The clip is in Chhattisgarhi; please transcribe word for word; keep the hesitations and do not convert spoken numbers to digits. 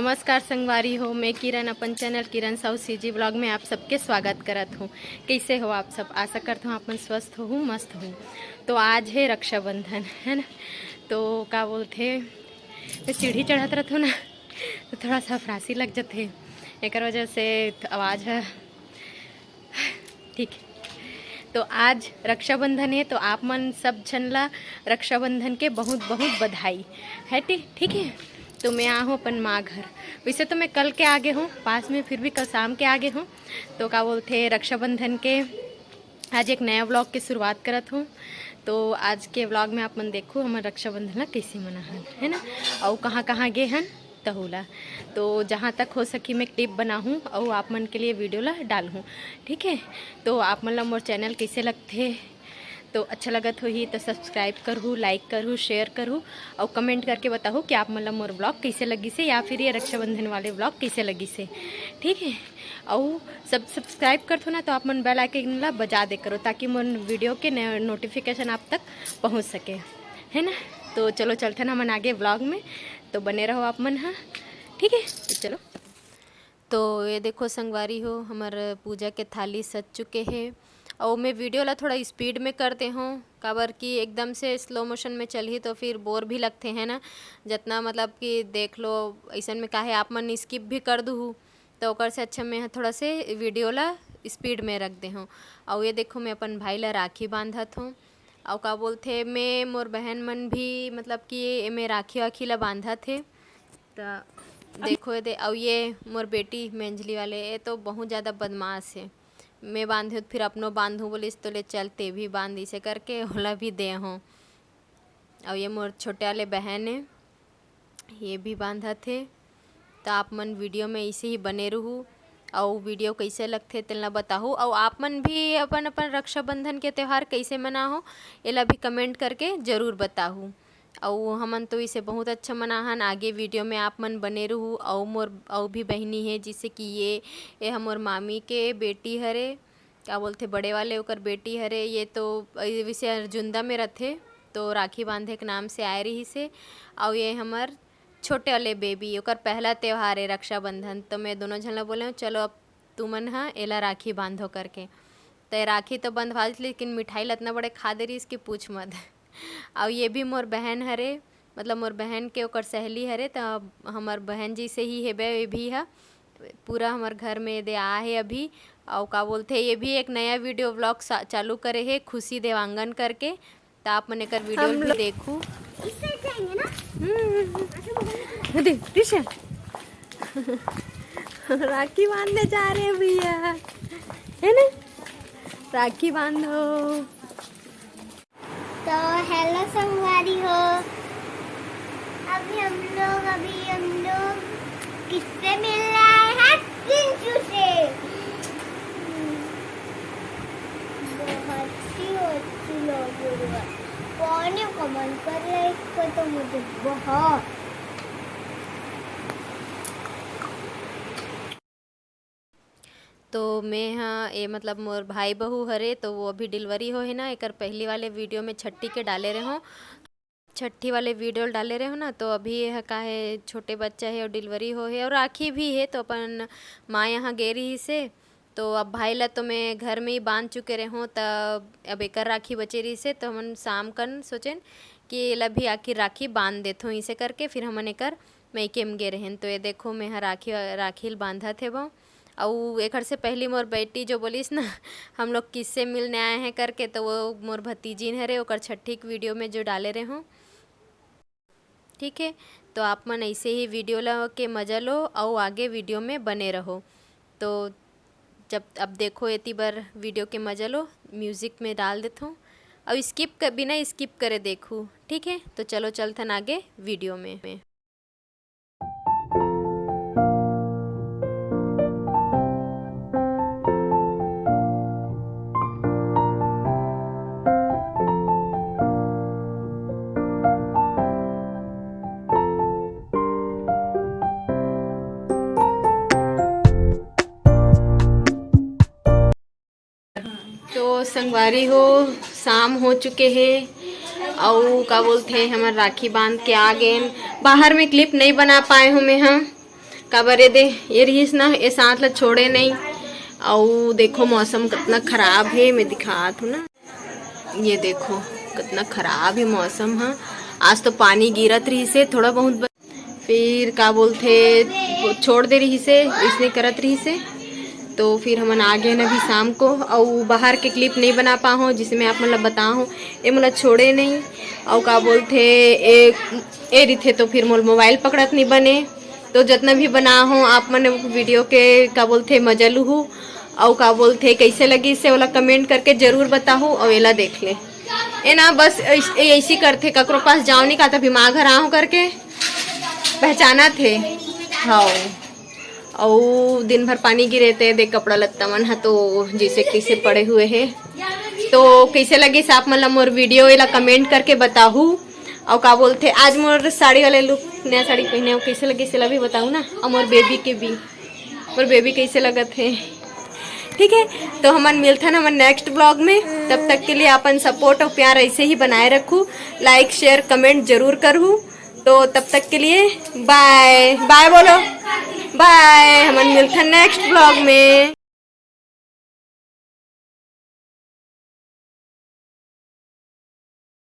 नमस्कार संगवारी हो, मैं किरण, अपन चैनल किरण साहू सीजी व्लॉग में आप सबके स्वागत करत हूँ। कैसे हो आप सब? आशा करत हूँ आप मन स्वस्थ हो, मस्त हो। तो आज है रक्षाबंधन, है ना? तो का बोलथे, मैं सीढ़ी चढ़त रहत हूँ ना, तो थोड़ा सा फरासी लग जाथे, एकर वजह से आवाज़ है। ठीक है, तो आज रक्षाबंधन है, तो आप मन सब झन ला रक्षाबंधन के बहुत बहुत बधाई है। ठीक, ठीक है, तो मैं आ हूँ अपन माँ घर। वैसे तो मैं कल के आ गे हूँ पास में, फिर भी कल शाम के आ गे हूँ। तो का बोलथे, रक्षाबंधन के आज एक नया व्लॉग के शुरुआत करत हूँ। तो आज के व्लॉग में आप मन देखू हमर रक्षाबंधन ला कैसे मनाहन, है ना, अउ कहाँ कहाँ गे हन तहू ला। तो जहाँ तक हो सकी मैं क्लिप बनाहूँ अउ आप मन के लिए वीडियो ला डालहूँ, ठीक है। तो आप मन ला मोर चैनल कैसे लगथे, तो अच्छा लगत होही तो सब्सक्राइब करहू, लाइक करहू, शेयर करहू अउ कमेंट करके बताहू कि आप मन ला मोर व्लॉग कैसे लगिसे या फिर ये रक्षाबंधन वाले व्लॉग कैसे लगिसे, ठीक है। अउ सब सब्सक्राइब करथो ना, तो आप मन बेल आइकन ला बजा दे करो, ताकि मोर वीडियो के नोटिफिकेशन आप तक पहुँच सके, है ना। तो चलो चलथन हमन आगे व्लॉग में, तो बने रहो आप मन, हाँ, ठीक है। तो चलो, तो ये देखो संगवारी हो, हमर पूजा के थाली सज चुके हे। अउ मैं वीडियो ला थोड़ा स्पीड में कर दे हूँ, काबर कि एकदम से स्लो मोशन में चलही तो फिर बोर भी लगथे, है ना। जितना मतलब कि देख लो, ऐसन में काहे आप मन स्किप भी कर दूहू, तो ओकर से अच्छा मैं ह थोड़ा से वीडियो ला स्पीड में रख दे हूँ। अउ ये देखो, मैं अपन भाई ला राखी बांधत हूँ। अउ का बोलथे, मैं मोर बहन मन भी मतलब कि एमे राखी वाखी ला बांधत हे। त देखो ये दे, अउ ये मोर बेटी मेंझली वाले, ये तो बहुत ज़्यादा बदमाश है। मैं बांधे हूँ, फिर अपनो बांधू बोलिस, तो ले चल ते भी बांध, इसे करके ओला भी दे हूँ। अउ ये मोर छोटे वाले बहन है, ये भी बांधत हे। त आप मन वीडियो में ऐसे ही बने रहू, अउ वीडियो कैसे लगथे तेन ला बताहू, अउ आप मन भी अपन अपन रक्षाबंधन के त्यौहार कैसे मनाहो, एला भी कमेंट करके जरूर बताहू। अउ हमन तो इसे बहुत अच्छा मनाहन। आगे वीडियो में आप मन बने रहू। अउ मोर अउ भी बहिनी हे, जैसे कि ये, ये ह मोर मामी के बेटी हरे, का बोलथे, बड़े वाले ओकर बेटी हरे। ये तो, ये वैसे अर्जुंदा में रथे, तो राखी बांधे के नाम से आए रहिस हे। अउ ये हमर छोटे वाले बेबी, ओकर पहला त्योहार है रक्षाबंधन। तो मैं दोनों झन ला बोले हूँ, "चलो अब तुमन ह एला राखी बांधो," करके। तो ये राखी तो बंधवा ली, लेकिन मिठाई ला इतना बड़े खा दे रहिस कि पूछ मत। अउ ये भी मोर बहन हरे, मतलब मोर बहन के ओकर सहेली हरे, त हमर बहन जैसे ही हेबे ये भी ह। पूरा हमर घर में दे आ हे अभी। अउ का बोलथे, ये भी एक नया वीडियो व्लॉग सा-, चालू करे हे, खुशी देवांगन करके। त आप मन एकर वीडियो हम भी लोग देखू। इससे जाएंगे ना? हम्म। अच्छा, वो देख, ऋषा। राखी बांधने जा रहे हैं भैया, है ना? राखी बांधो। तो हेलो संगवारी हो, अभी हम लोग, अभी हम लोग किससे मिलने आए हैं? पिंचू से। बहुत ही अच्छी लग रही है। कौन है कमेंट कर रहा है इसको, तो मुझे बहुत तो मैं ह, ए, मतलब मोर भाई बहू हरे, तो वो अभी डिलीवरी होहे ना, एकर पहली वाले वीडियो में छट्ठी के डाले रहो, छट्ठी वाले वीडियो डाले रहो ना, तो अभी ये ह का हे, छोटे बच्चा हे और डिलीवरी होहे और राखी भी हे, तो अपन माँ यहाँ गे रहिस हे। तो अब भाई ला तो मैं घर में ही बांध चुके रहो, त अब एकर राखी बचे रहिस हे, तो हमन शाम कन सोचेन कि एला भी आखिर राखी बांध देथों, इसे करके फिर हमन एकर मइके में गे रहेन। तो ये देखो, मैं ह राखी, राखी ल बांधत हेबो। अउ एखर से पहली मोर बेटी जो बोलिस ना, "हम लोग किससे मिलने आए हैं?" करके, तो वो मोर भतीजिन हरे, ओकर छट्ठी के वीडियो में जो डाले रहे हूँ। ठीक है, तो आप मन ऐसे ही वीडियो ला के मज़ा लो, अउ आगे वीडियो में बने रहो। तो जब, अब देखो, एती बर वीडियो के मज़ा लो, म्यूजिक में डाल देथों, अउ स्किप कर, बिना स्किप करे देखू। ठीक है, तो चलो चलथन आगे वीडियो में। तो संगवारी हो, शाम हो चुके हे, अउ का बोलथे, हमर राखी बांध के आ गेन। बाहर में क्लिप नहीं बना पाए हूँ मैं, हम काबर ये दे, ये रिहिस ना, ये साथ ला छोड़े नहीं। अउ देखो मौसम कितना खराब है, मैं दिखात हूँ ना। ये देखो कितना खराब है मौसम। हाँ, आज तो पानी गिरत रहिसे थोड़ा बहुत, ब-, फिर का बोलथे, वो छोड़ दे रहिसे, इसने करत रहिसे। तो फिर हमन आ गए ना अभी शाम को, अउ बाहर के क्लिप नहीं बना पाहूँ, जिसे मैं आप मन ला बताहूँ। ये मोला छोड़े नहीं, अउ का बोलथे, ए, ए रिथे तो फिर मोर मोबाइल पकड़त नहीं बने। तो जितना भी बना हो आप मन वीडियो के का बोलथे मजा लूहू, अउ का बोलथे कैसे लगिसे ओला कमेंट करके जरूर बताहू। अउ एला देख ले, ए ना बस ऐस-, ए ऐसी करथे, ककरो पास जाओ नहीं का तभी माँ घर आहो करके पहचानत हे। हाँ, अउ दिन भर पानी गिरे ते देख कपड़ा लत्ता मन ह तो जैसे कैसे पड़े हुए है। तो कैसे लगिस आप मन ला मोर वीडियो, एला कमेंट करके बताहू। अउ का बोलथे, आज मोर साड़ी वाले लुक, नया साड़ी पहने हो, कैसे लगिस एला भी बताहू ना। अउ मोर बेबी के भी, मोर बेबी कैसे लगत है। ठीक है, तो हमन मिलथन हमन नेक्स्ट ब्लॉग में। तब तक के लिए अपन सपोर्ट अउ प्यार ऐसे ही बनाए रखू, लाइक शेयर कमेंट जरूर करहू। तो तब तक के लिए बाय बाय बोलो, बाय। हमन मिलथन नेक्स्ट ब्लॉग में।